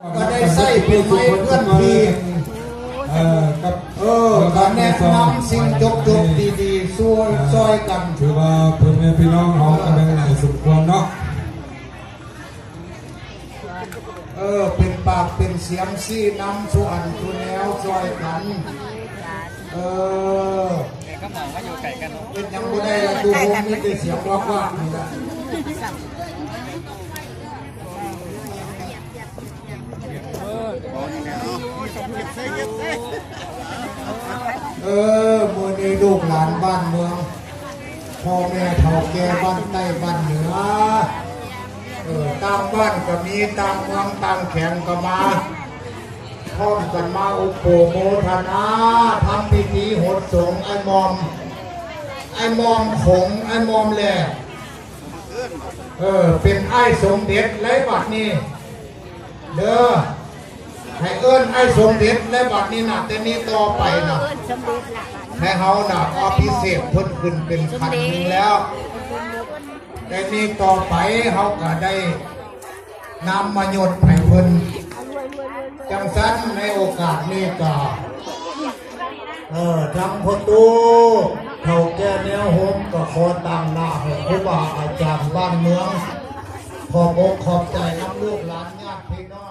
ກໍໄດ້ໃຊ້ເປັນໄມ້ເຄື່ອນທີ່ ເອີ ກັບ ເອີ ການແນະນຳສິ່ງຈົບໆດີໆຊ່ວຍ ເອີ ຊ່ອຍກັນ ຖືວ່າພໍ່ແມ່ພີ່ນ້ອງເຮົາກໍໄດ້ຫຼາຍສົມຄວນເນາະ ເອີ ເປັນປາກເປັນສຽງຊີ້ນຳສູ່ອັນສູ່ແນວຊ່ອຍກັນ ເອີ ເປັນຫຍັງບໍ່ໄດ້ລະ ຢູ່ໂຮງມີແຕ່ສຽງວາກໆນີ້ລະ. ເອີ ມື້ນີ້ລູກຫຼານບ້ານເມືອງ ພໍ່ແມ່ເຖົ້າແກ່ບ້ານໃຕ້ບ້ານເໜືອ ເອີ ຕ່າງບ້ານກໍມີ ຕ່າງເມືອງຕ່າງແຂວງກໍມາ ພ້ອມກັນມາອຸປະໂມທະນາ ທຳພິທີຫົດສົງ ອ້າຍໝ່ອມ ອ້າຍໝ່ອມຂົງ ອ້າຍໝ່ອມແຫຼ້ວ ເອີ ເປັນອ້າຍສົມເດັດແລ້ວບັດນີ້ເດີ ໃຫ້ເອີ້ນອ້າຍສົມເດັດແລ້ວບັດນີ້ນະ ແຕ່ນີ້ຕໍ່ໄປນະ ໃຫ້ເຮົານະອະພິເສກເພິ່ນຂຶ້ນເປັນຂັ້ນໜຶ່ງແລ້ວ ແຕ່ນີ້ຕໍ່ໄປເຮົາກໍໄດ້ນາມມະຍົດໃຫ້ເພິ່ນ ຈັ່ງຊັ້ນໃນໂອກາດນີ້ກໍ ເອີ ທາງພໍ່ຕູ້ເຖົ້າແກ່ແນວໂຮມກໍຂໍຕາງໜ້າໃຫ້ຄູບາອາຈານບ້ານເມືອງ ຂອບອົກຂອບໃຈນຳລູກຫຼານຍາດພີ່ນ້ອງ